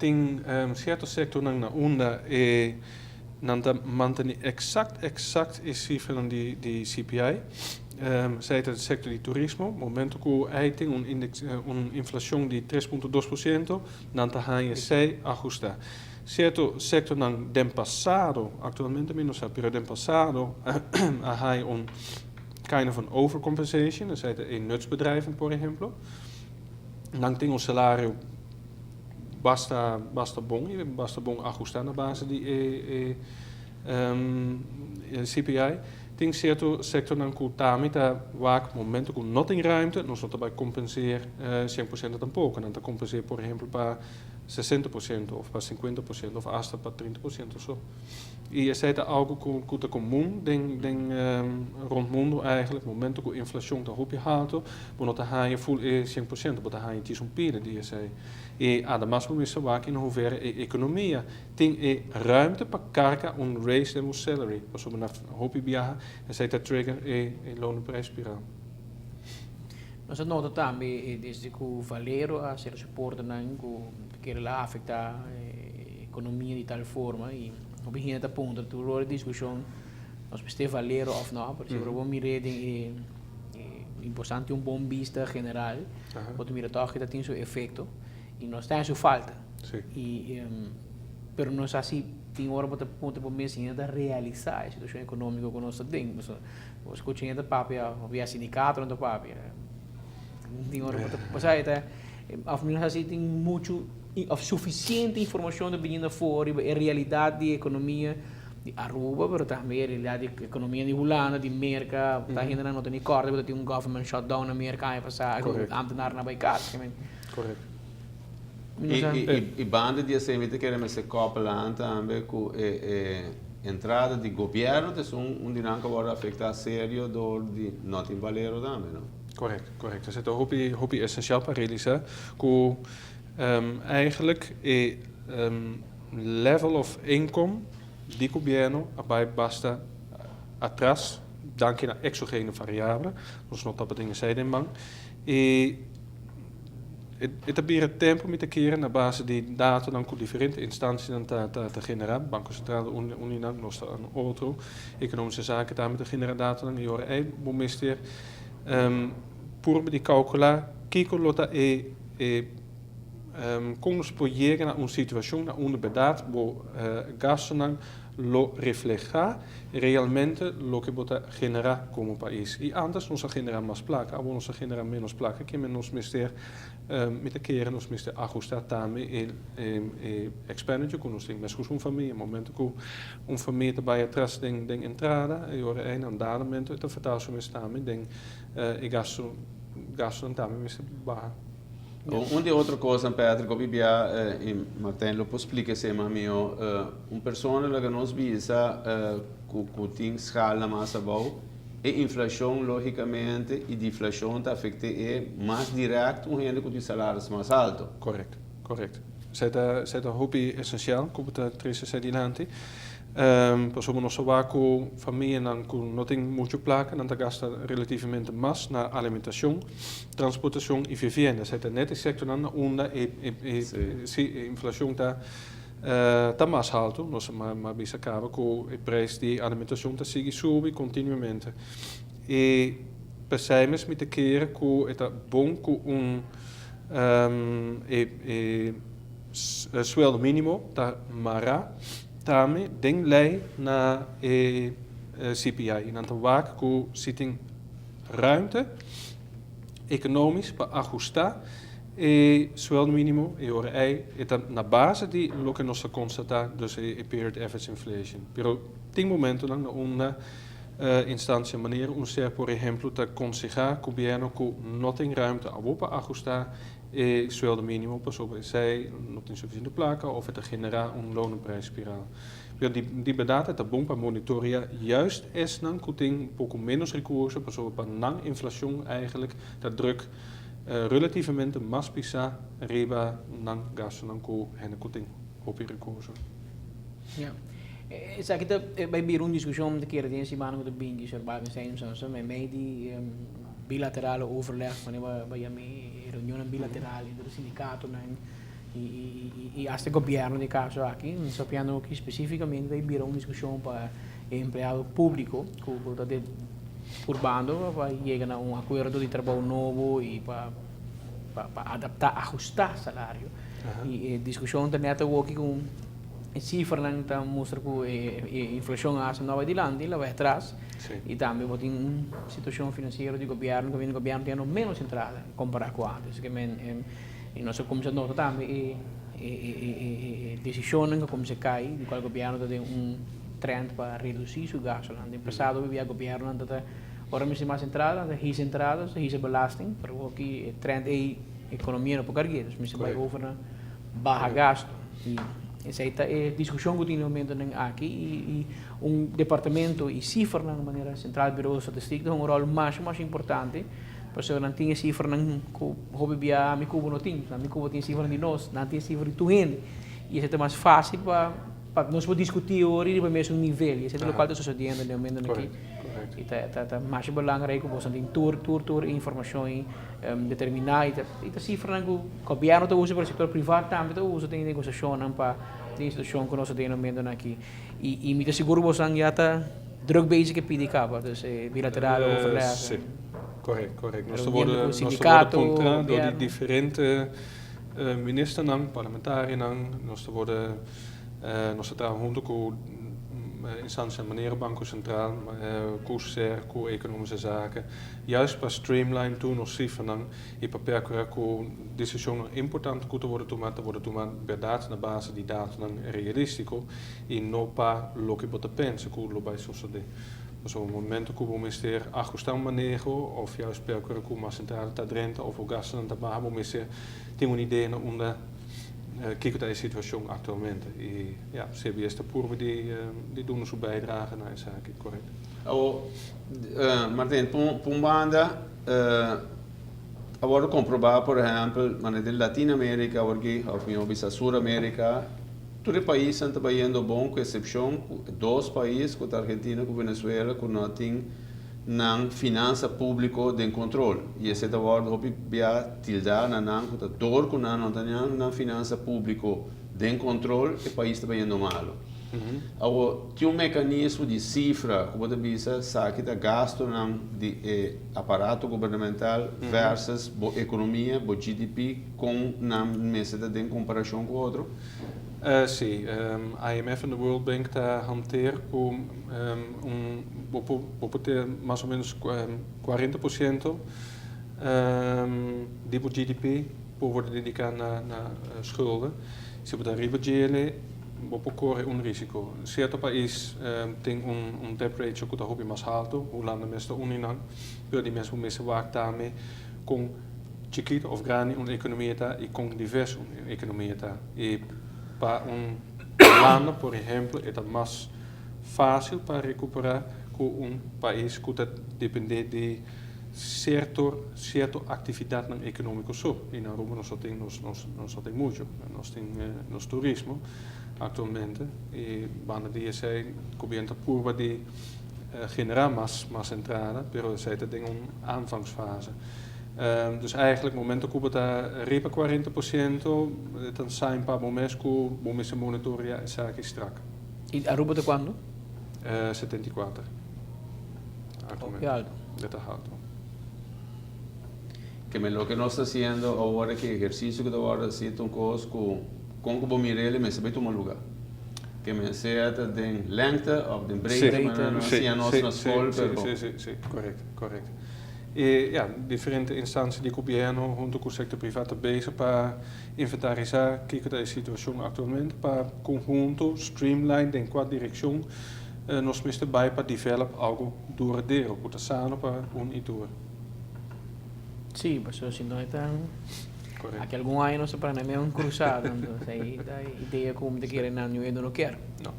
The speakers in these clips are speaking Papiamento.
Tin cierto sectornan na unda e nan ta mantene exact exact e cifranan di CPI. Esey ta e sector di turismo. Momento cu ey tin un index un inflacion di 3.2%, nan ta haña esey ahusta. Cierto sectornan den pasado, actualmente mi no sa, pero den pasado a haña un kind of an overcompensation, esey ta e nutsbedrijven, por ehemplo. Nan tin un salario basta basta bon y basta bon ahusta na base di e e CPI. Tin cierto sectornan cu tambe ta wak momento cu no tin ruimte, nos no ta bay compenseer 100% tampoco. Nan ta compenseer, por ehemplo, pa 60% of pa 50% of hasta pa 30% so. Y esey ta algo cu ta comun den rond mundo eigenlijk. Momento cu inflacion ta hopi halto, bo no ta haya full e 100%, bo ta haya djis un pida di esey. Y ademas bo mester wak in hoeverre e economia tin e ruimte pa carga un raise den bo salary, pasobra na hopi biaha esey ta trigger e loonprijsspiraal. Nos a nota tambe desde cu Valero a cera su portanan cu kere la afecta economia di tal forma y hopi hende ta puntra tur ora di discusion nos mester Valero of no, pero si bo mire den e importante un bon bista general bo ta mira toch ta tin su efecto y no sta en su falta y pero nos haci tin ora bo ta puntra bo mes si hende ta realisa e situacion economico cu nos ta den. Bo scucha hende ta papia, hopi a sindicatonan ta papia. Tin ora bo ta, bo sa e ta, of mi no sa si tin mucho of suficiente informacion ta biniendo afor riba e realidad di economia di Aruba, pero tambe e realidad di economia di Hulanda, di Merca. Ta hendenan no ta ni corda cu ta tin un government shutdown na Merca aña pasa, cu ambtenarnan a bay cas. Correcto. Y banda di esey mi ta kere mester koppel tambe cu e entrada di gobierno ta esun un di nan cu a wordo afecta serio door di no tin Valero tambe, no? Correcto, correcto. Esey ta hopi, hopi esencial pa realisa cu eigenlijk e level of income di gobierno a bay basta atras danki na exogene variablen. Nos no tabatin esey den man. Y e ta bira tempo, mi ta kere, na base di datonan ku diferente instancianan ta genera, Banco Central ta un di nan, nos ta un otro, Economische Zaken tambe ta genera datonan, y ora ei bo mester purba di calcula kico lo ta e con nos por yega na un situacion na unda berdad bo gastonan lo refleha realmente loke bo ta genera como pais. Y antes nos a genera mas placa, awor nos a genera menos placa, kimen nos mester, mi ta kere nos mester ahusta tambe e expenditure cu nos tin. Mescos un famia, momento cu un famia ta bay atras den entrada, e ora ey nan dadamento e ta vertaal su mes tambe den e gasto, gastonan tambe mester baha. Un di otro cosnan, Patrick, hopi bia y Martijn lo por splica esey mas miho, un persona laga nos bisa cu tin scala mas abao, e inflacion logicamente y deflacion ta afecte e mas direct un hende cu tin salaris mas alto. Correcto, correcto. Esey ta, esey ta hopi esencial cu bo ta trece esey dilanti. Pasobra nos ta wak ku famianan ku no tin muchu plaka, nan ta gasta relativamente mas na alimentashon, transportashon i vivienda. Esei ta net e sektornan na unda e e inflashon ta ta mas haltu. Nos a bisa kaba ku e preis di alimentashon ta sigui subi kontinuamente. I p'esei mes mi ta kere ku e ta bon ku un e sueldo minimo ta mará tambe den lei na e CPI i nan ta wak ku si tin ruimte ekonomisch pa ahustá e sueldo minimo e ora ei e ta na base di loke nos ta konstatá, dus e period average inflation. Pero tin momentonan na unda instansia manera un ser por ehemplo ta konsehá gobièrnu ku no tin ruimte awor pa ahustá e sueldo minimo pasobra esei no tin sufisiente plaka of e ta generá un lonenprijsspiraal. Pero di bèrdat e ta bon pa monitorea juist esnan ku tin un poko ménos rekurso pasobra pa nan inflashon eigenlijk ta druk relativamente mas pisá riba nan gastunan ku hende ku tin hopi rekurso. Ja. Esaki ta bai bira un diskushon ta kere den e simana ku ta binti, señor Balkenstein, meimei di bilaterale overleg, wanneer bo a yama e reunionnan bilateral entre sindikatonan. I asta gobièrnu di kaso aki, mi ta papiando aki spesífikamente ta bira un diskushon pa e empleado públiko ku ta purbando pa yega na un akuerdo di trabou nobo i pa pa adaptá, ahustá salario. I e diskushon ta nèt awoki ku e sifranan ta mustra ku e inflashon a hasi no a bai dilanti, el a bai atras. I tambe bo tin un situashon finansiero di gobièrnu kaminda gobièrnu tin ménos entrada kompará ku ántes. I nos a kuminsá nota tambe e e desishonnan ku a kuminsá kai di kual gobièrnu ta den un trend pa redusí su gastunan. Den pasado bia gobièrnunan ta ta ora mester mas entrada nan ta hisa entrada, ta hisa belasting, pero awor aki e trend ei ekonomia no por karg'é, dus mester bai over na baha gastu. I esei ta e diskushon ku tin na e momentunan aki i un departamento i sifranan manera Centraal Bureau Statistiek ta hunga un ròl masha masha importante. Pasobra nan tin e sifranan ku hopi bia ami ku bo no tin. Ami ku bo tin e sifranan di nos, nan tin e sifra di tur hende. I esei ta mas fásil pa pa nos por diskutí ora riba e mesun nivel. I esei ta lokual ta sosodiendo den e momentonan aki. I ta ta masha belangrijk ku boso tin tur tur tur e informashon ei determiná. I ta i ta sifranan ku gobièrnu ta usa pero sektor privá tambe ta usa den e negosiashonnan pa den e situashon ku nos ta den e momentonan aki. I i mi ta sigur ku bosonan ya ta druk bezig e pidi kaba, dus e bilateral overleg. Sí. Correct, correct. Nos ta worde, nos ta worde puntra door di diferente ministernan, parlamentarionan. Nos ta worde, nos ta traha hunto cu instancianan manera Banco Central, cu ser, cu Economische Zaken. Juist pa streamline tur nos cifranan y pa percura cu decisionnan importante cu ta worde tuma, ta worde tuma berdad na base di datonan realistico y no pa loke bo ta pensa cu lo bay sosode. Pasobra momento ku bo mester ahustá un maneho òf juist perkura ku mas entrada ta drenta òf bo gastunan ta baha, bo mester tin un idea na unda kiko ta e situashon aktualmente. I ya, CBS ta purba di di duna su bijdrage na esaki, korekto. Awor, Martin, pa un banda a wòrdu komprobá, por ehèmpel, manera den Latinoamérika awor aki, òf mihó bisa Suramérika, Tur e paisnan ta bayendo bon ku esepshon ku dos pais ku ta Argentina ku Venezuela ku no tin nan finansa publiko den kontrol i esei ta wòrdu hopi bia tilda na nan ku ta dor ku nan no ta nan finansa publiko den kontrol e pais ta bayendo malo. Awor tin un mekanismo di sifra ku bo ta bisa saki ta gastunan di e aparato gubernamental versus bo ekonomia, bo GDP kon nan mester ta den komparashon ku otro? Sí, IMF en de World Bank ta hanteer ku un bo por bo por ter mas o menos 40% di bo GDP por worde dediká na na schulden. Si bo ta riba djele bo por kore un risiko. Sierto pais tin un un debt ratio ku ta hopi mas haltu, Hulanda mes ta un di nan, pero di mes bo mester wak tambe kon chikito of grandi un economia ta y con diverso un economia ta. Y pa un Hulanda, por ehemplo, e ta mas facil pa recupera cu un pais cu ta depende di cierto cierto actividadnan economico so. Y na Aruba nos no tin nos nos nos no tin mucho. Nos tin nos turismo actualmente y banda di esey gobierno ta purba di genera mas mas entrada, pero esey ta den un aanvangsfase. Dus eigenlijk momento ku bo ta riba 40% e ta sign pa bo mes ku bo mester monitorea esaki strak. I Aruba ta kuantu? 74. Hopi alto. E ta alto. Ke men loke nos ta hasiendo awor aki ehersisio ku ta wòrdu hasi ta un kos ku kon ku bo mira el e mester bai tuma luga. Ke men sea ta den lengte òf den breedte, manera nan a siña nos na skol, pero Sí, sí, sí, korekto, korekto. E ja, diferente instansia di gobierno hunto ku sektor priva ta bezig pa inventarisá kiko ta e situashon aktualmente pa konhunto streamline den kua direkshon nos mester bai pa develop algo duradero ku ta sano pa un i tur. Sí, pasobra si no e ta aki algun aña nos ta para na e mesun krusada, entonces ei ta e idea ku mi ta kere nan niun hende no kier. No.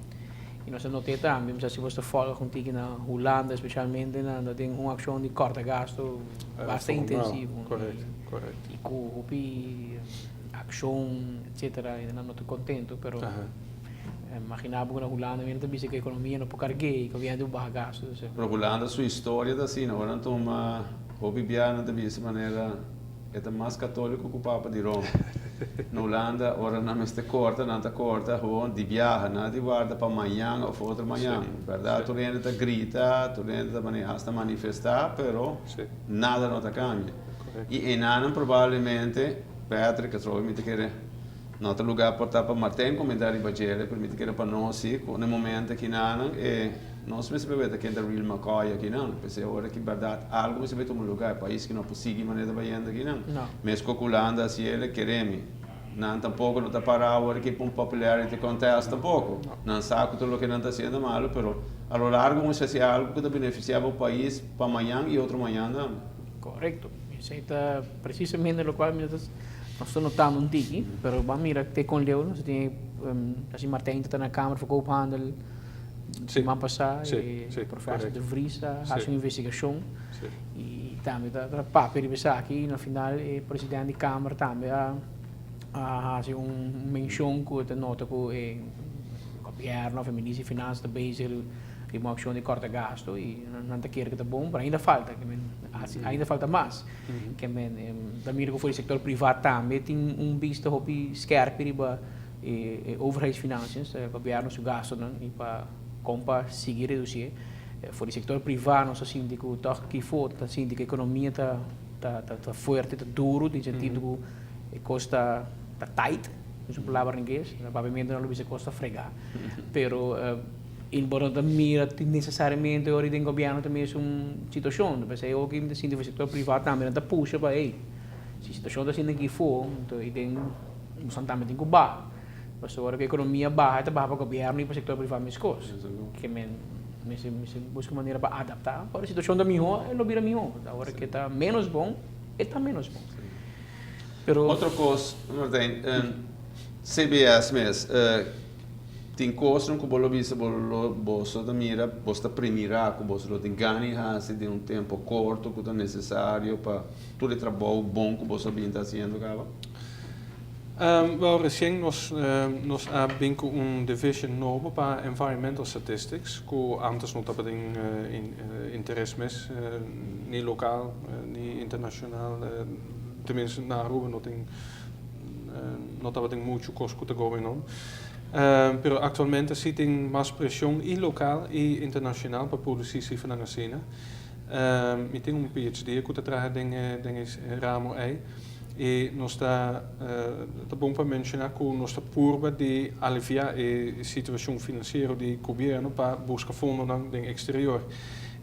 I nos a not'é tambe, mi sa si bos ta fòlga un tiki na Hulanda, espesialmente nan ta den un akshon di kòrta gastu basta intensivo. Korekto, korekto. I ku hopi akshon, etsetera, i nan no ta kontentu, pero imaginá bo ku na Hulanda mi ta bisa ku ekonomia no por karg'é i gobièrnu tin ku baha gastu. Pero Hulanda su historia ta asina, ora nan tuma hopi biaha nan ta bisa manera e ta mas katóliko ku Papa di Roma. Na Hulanda ora nan mester corta nan ta corta gewoon di biaha nan di warda pa mañan of otro mañan. Berdad tur hende ta grita tur hende ta mane hasta manifesta pero nada no ta cambia. Y enanan probablemente Patrick atrobe mi ta kere no ta lugar por ta pa Martin comenta riba djele pero mi ta kere pa nos si cu na e momento akinanan e nos mester por weta ken ta real McCoy akinan p'esey ora ki berdad algo mester bay tuma lugar e pais ki no por sigui manera ta bayendo akinan mesco cu Hulanda haci el keremi nan tampoco no ta para awor aki pa un popularity contest tampoco nan sa cu tur loke nan ta haciendo malo pero a lo largo mester haci algo cu ta beneficia bo pais pa mañan y otro mañan tambe. Correcto. Esey ta precisamente locual mi ta nos ta notando un tiki, pero ban mira te con leu nos tin casi Martijn ta na Kamer van Koophandel siman pasa y professor De Vries a haci un investigacion y tambe ta papia riba esaki y na final e president di Kamer tambe a haci un mencion cu ta nota cu e gobierno of e minister di Finanzas ta bezig Riba un accion di corta gasto y nan ta kere cu ta bon, pero ainda falta, ainda falta mas. Ke men ta mira cu for di sector priva tambe tin un bista hopi skerpi riba e overheidsfinanciën, e gobierno su gastonan y pa con pa sigui reduci. For di sector priva nos ta sinti cu toch kifo ta sinti cu economia ta ta fuerte, ta duro, den sentido cu e cos ta tight, es un palabra ingles, na papiamento nan lo bisa e cos ta frega, pero. I bo no ta mira nesesariamente ora den gobièrnu ta mesun situashon. P'esei hopi mi ta sinti ku e sektor privá tambe nan ta pusha pa ey, si situashon ta asina aki afó, anto i den boso tambe tin ku baha. Pasobra ora ku ekonomia baha e ta baha pa gobièrnu i pa sektor privá meskos. Ke men mester mester buska manera pa adaptá. Ora situashon ta mihó e lo bira mihó, ora ke ta ménos bon e ta ménos bon. Pero. Otro kos, Martijn, CBS mes. Tin kosnan ku bo lo bisa bo lo boso ta mira, boso ta premirá ku boso lo tin gana i hasi den un tempu korto ku ta nesesario pa tur e trabou bon ku boso a bin ta hasiendo kaba? Wel, resien nos nos a bin ku un division nobo pa environmental statistics ku antes no tabatin interes mes, ni lokal ni internashonal, tenminste na Aruba no tin. No tabatin muchu kos ku ta going on. Pero aktualmente si tin mas preshon i lokal i internashonal pa produsí sifranan asina. Mi tin un PhD ku ta traha den den e ramo ei i nos ta ta bon pa menshoná ku nos ta purba di aliviá e situashon finansiero di gobièrnu pa buska fondonan den eksterior.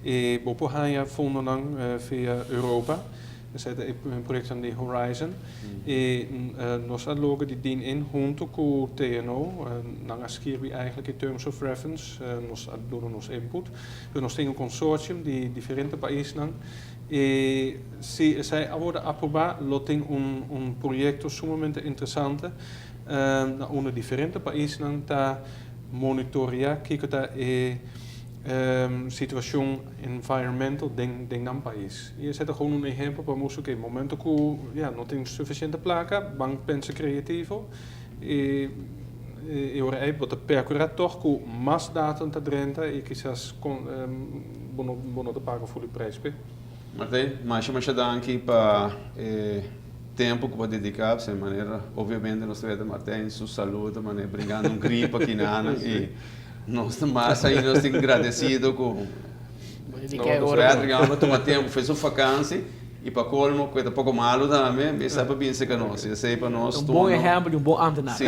I bo por haña fondonan via Europa. Esei ta e proyectonan di Horizon. I nos a logra di dien in hunto ku TNO. Nan a skirbi eigenlijk e terms of reference, nos a duna nos input. Pero nos tin un consortium di diferente paisnan i si esei a wordo aproba lo tin un un proyecto sumamente interesante na unda diferente paisnan ta monitorea kiko ta e situacion environmental den den nan pais. Y esey ta gewoon un ehempel pa mustra cu e momento cu ya no tin suficiente placa ban pensa creativo y e ora ey bo ta percura toch cu mas data ta drenta y kisas con bo no bo no ta paga full e prijs p'e. Martijn, masha masha danki pa e tempo cu bo a dedica, p'esei manera obviamente nos ta weta Martijn su salud ta manera bringando un gripe aki nan y Nos ta mas ainda nos tin gradecido cu Patrick a tuma tempo fe su vakantie y pa colmo cu e ta poco malo tambe mi sa pa bin cerca nos y esey pa nos Un bon ehempel di un bon ambtenaar. Si.